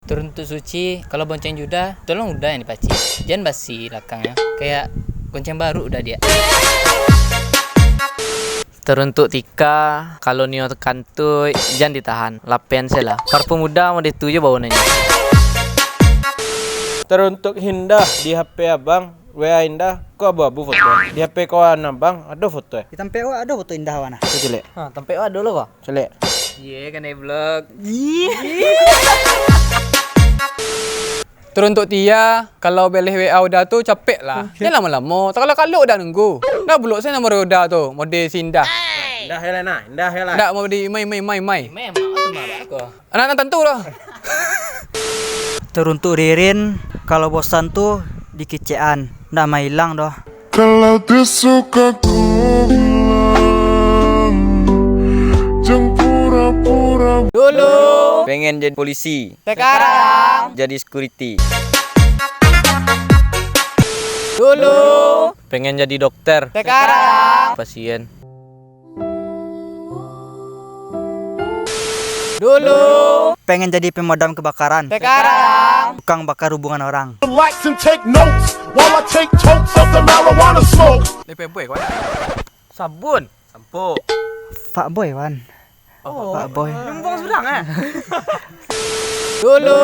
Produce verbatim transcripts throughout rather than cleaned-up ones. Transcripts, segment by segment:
Teruntuk Suci, kalau bonceng Juda, tolong Uda yang dipacik. Jan basi lakangnyo, kayak gonceng baru Uda diak. Teruntuk Tika, kalau nio kantuik, jan ditahan, lapean se lah. Parfum Uda model tu jo baunyo. Teruntuk Indah, di H P abang, W A Indah, kok abu-abu foto? Di H P kawan abang, ado foto eh? Di tampek awak ado foto Indah wan ah. Tu caliak. Ha, tampek awak ado lo ko? Caliak. Ye, kanai blok. Teruntuk Tia, kalau baleh W A Uda tu capek lah. Oke. Jan lamo-lamo, takalo-kalo Uda nunggu. Dah bulok se nomor Uda tu, mode si Indah. Indah lah nah, Indah lah. Ndak mau di mai, mai, mai, mai. Mai, mak tu mak aku. Anak-anak tantu lah. Teruntuk Ririn, kalau bosan tu dikecekan, ndak mailang doh. Kalau dia suka ku bilang, jangan pura-pura. Dulu pengen jadi polisi. Sekarang jadi security. Dulu pengen jadi dokter. Sekarang pasien. Dulu pengen jadi pemadam kebakaran. Sekarang tukang bakar hubungan orang. Relax and take notes while I take totes of the marijuana smoke. Lepe boy, kawan. Sabun. Sampo. Fuckboy, wan. Oh. Fuckboy. Nyumbang surang, eh? Dulu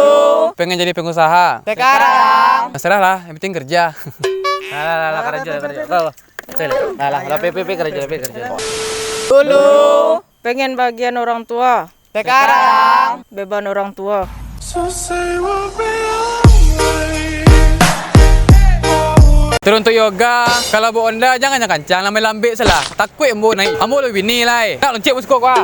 pengen jadi pengusaha. Sekarang serah lah, yang penting kerja. Lah, lah, lah, lah, kerja, kerja. Lah, lah, lah, P P P kerja, P P P kerja. Dulu pengen bagian orang tua. Sekarang beban orang tua. Teruntuk Yoga, kalau baok Honda, jangan yang kancang, lambai lambek se lah. Takuik ambo naik, ambo lo bini lai. Nak loncek musiko ko ah.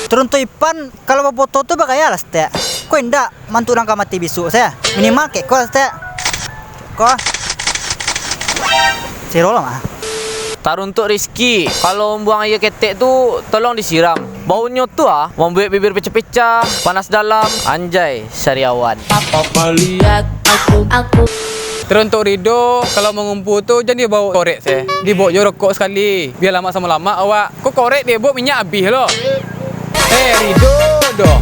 Teruntuk Ipan, kalau bafoto tu bagaya lah, Stek. Ko indak, mantu urang ka mati bisuak se. Minimal kek ko lah, Stek. Ko. Siro lah mah. Taruntuk Rizky, kalau mambuang aia ketek tu, tolong disiram. Baunyo tu ah, mambuek bibir pecah-pecah, panas dalam, anjay, sariawan. Apa lihat aku, aku. Taruntuk Rido, kalau mangumpu tu, jan dibaok korek se. Dibaok jo rokok sakali, bia lamak samo lamak awak. Ko korek dibaok minyak abih lo. Eh, Rido doh.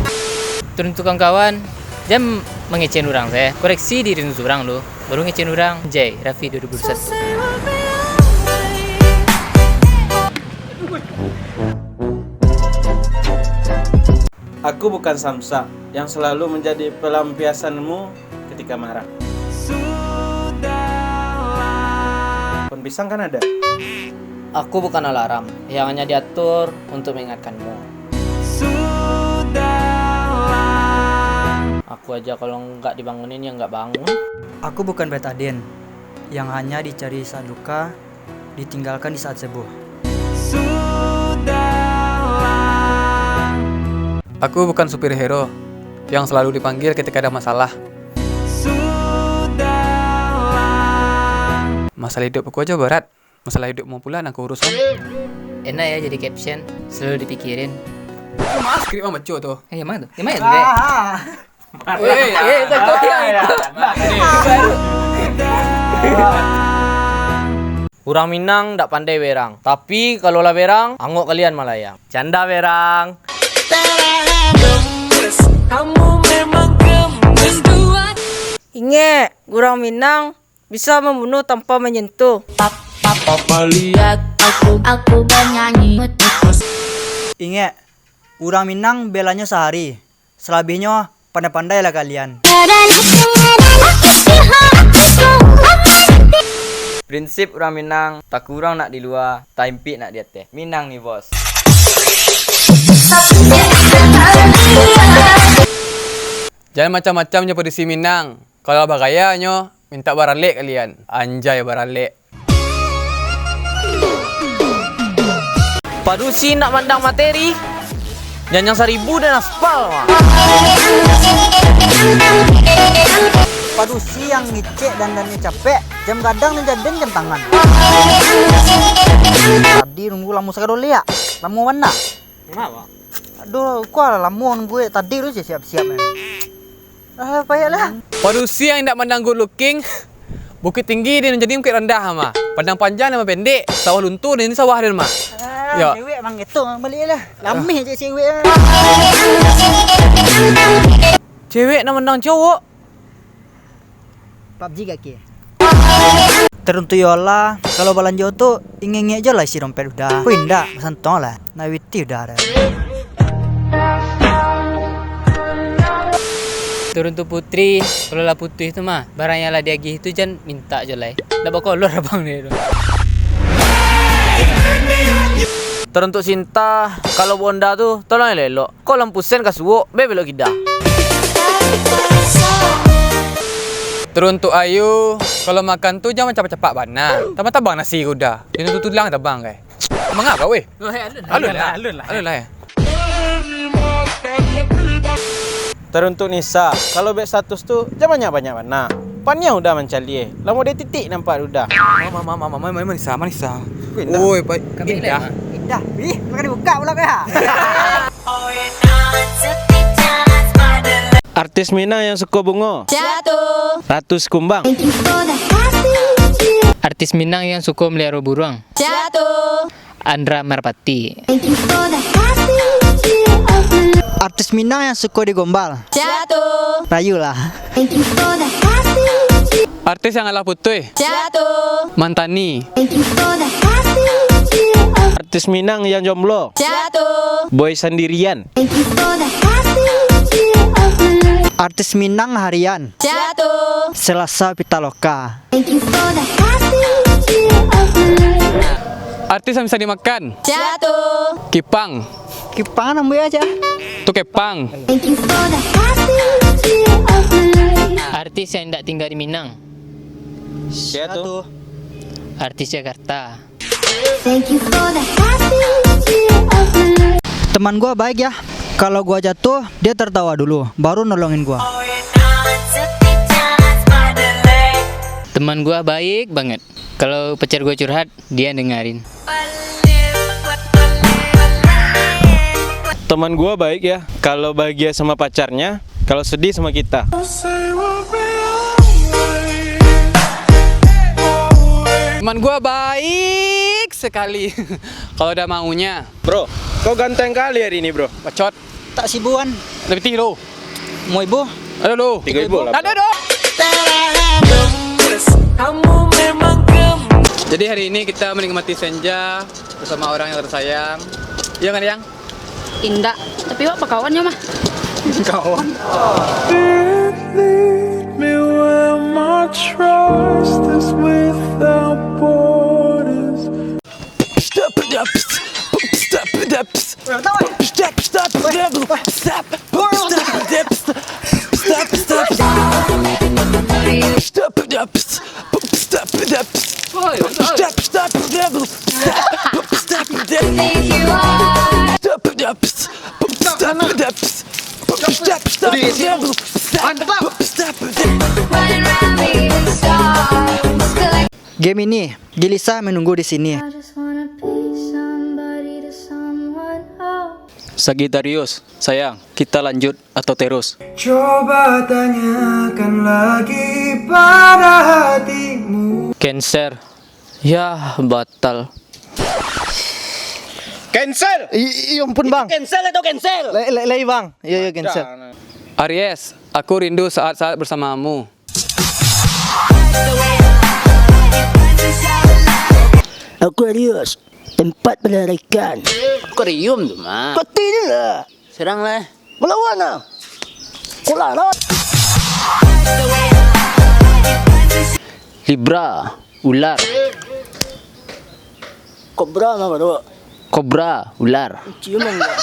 Taruntuk kawan-kawan, jan mangecekan urang se. Koreksi diri surang dulu. Baru ngecekan urang, Jai, Raffi dua ribu dua puluh satu. Aku bukan samsak yang selalu menjadi pelampiasanmu ketika marah. Pohon pisang kan ada. Aku bukan alarm yang hanya diatur untuk mengingatkanmu. Aku aja kalau nggak dibangunin, ya nggak bangun. Aku bukan betadin yang hanya dicari saat luka, ditinggalkan di saat sembuh. Aku bukan supir hero yang selalu dipanggil ketika ada masalah. Masalah hidup aku aja berat. Masalah hidup mau pula nak urus, kan? Enak ya jadi caption, selalu dipikirin. Itu mah skrip mah baco tu. Eh, yang mana tu? Yang mana tu, Dek? Ah. Eh, eh, tak tahu yang itu. Baru. Urang Minang dak pandai berang, tapi kalau lah berang, angok kalian malayang. Canda berang. Kamu memang gemes. Ingek, urang Minang bisa mambunuah tanpa manyentuh. Papa lihat aku, aku banyanyi. Ingek, urang Minang belanyo sahari, salabihnyo pandai-pandailah kalian. Prinsip urang Minang, takurang nak di lua, taimpik nak di ateh. Minang ni, bos. Jan macam-macam jo padusi Minang. Kalau bagaya nyo, mintak baralek kalian. Anjay, baralek. Padusi nak mandang materi, janjang saribu dan aspal, mah. Padusi yang ngicek dandannyo capek, jam gadang nan jaden jam tangan. Tadi nunggu lamo sagalo liak, lamo bana. Kenapa? Aduh, kok lah lamo nunggu, eh. Tadi tu siap-siap, eh. Ah, payah lah. Padusi yang indak mandang good looking, Bukik Tinggi dia jadi Bukik Randah mah. Padang Panjang nama pendek, Sawah Lunto dia ni sawah dia mah. Yo. Cewek mang gitu, balik lah. Lameh je cewek. Cewek nak menang cowok. PUBG gak ke? Teruntuk yo lah, kalau balanjo tu, ingek-ingek jo lah isi dompet udah. Ko indak, basantong lah. Nak witih udah ada. Turun tu putri, kalau lah putuih tu mah, barang yang lah diagih tu jan mintak jo lai. Ndak bakolor abang dia tu. Turun tu cinta, kalau bonda tu, tolong elok-elok. Kok lampu sen ka suok, be belok kida. Turun tu ayu, kalau makan tu jan capak-capak bana. Tabang-tabang nasi kuda. Turun tu tulang tabang kai. Manga kau, weh? Weh, alun lah. Alun lah, alun lah. Alun lah, eh. Taruntuk Nisa, kalau bek status tu, jan banyak-banyak bana. Paniang udah mancaliak, lamo dek titik nampak udah. Ma, ma, ma, ma, ma, ma, Manisa, Manisa. Weh, indah. Oi, pa-, indah. Indah. Ih, makan dibuka pula kah? Artis Minang yang suko bungo. Sia tu? Ratu Sikumbang. Artis Minang yang suko melihara buruang. Sia tu? Andra Merpati. Artis Minang yang suko digombal. Sia tu? Rayu lah. Artis yang alah putuih. Sia tu? Mantani. Artis Minang yang jomblo. Sia tu? Boy Sandirian. Artis Minang harian. Sia tu? Selasa Pitaloka. Artis yang bisa dimakan. Sia tu? Kipang. Kipang nambah aja. Tu kepang. Artis yang indak tinggal di Minang. Sia tu? Artis Jakarta. Teman gua baik ya. Kalau gua jatuh, dia tertawa dulu, baru nolongin gua. Teman gua baik banget. Kalau pacar gua curhat, dia dengarin. Teman gua baik ya. Kalau bahagia sama pacarnya, kalau sedih sama kita. Teman gua baik sekali. Kalau ada maunya. Bro, kau ganteng kali hari ini, bro. Bacot. Tak sibuan. Lebih tinggi, lo. Mau ibu? Ada, lo. Tiga ribu lah, bro. Ada, do. Jadi hari ini kita menikmati senja bersama orang yang tersayang. Iya kan, Yang? Indak, tapi wak bakawan nyo mah. Kawan. Lead me where my trust is without borders. Game ini, gelisah menunggu di sini. Sagitarius, sayang, kita lanjut atau terus? Coba tanyakan lagi pada hatimu. Cancer. Yah, batal. Cancel! I-, i-, iyo ampun, Bang. Cancel atau cancel? Lai, lai, lai, Bang. Iyo, iyo, cancel. Aries, aku rindu saat-saat bersamamu. Aquarius, tempat pelihara ikan. Akuarium tu mah. Peti ni lah. Serang lah. Melawan lah. Kola lah. Libra, ular. Kobra mah baru. Kobra, ular. Cium enggak?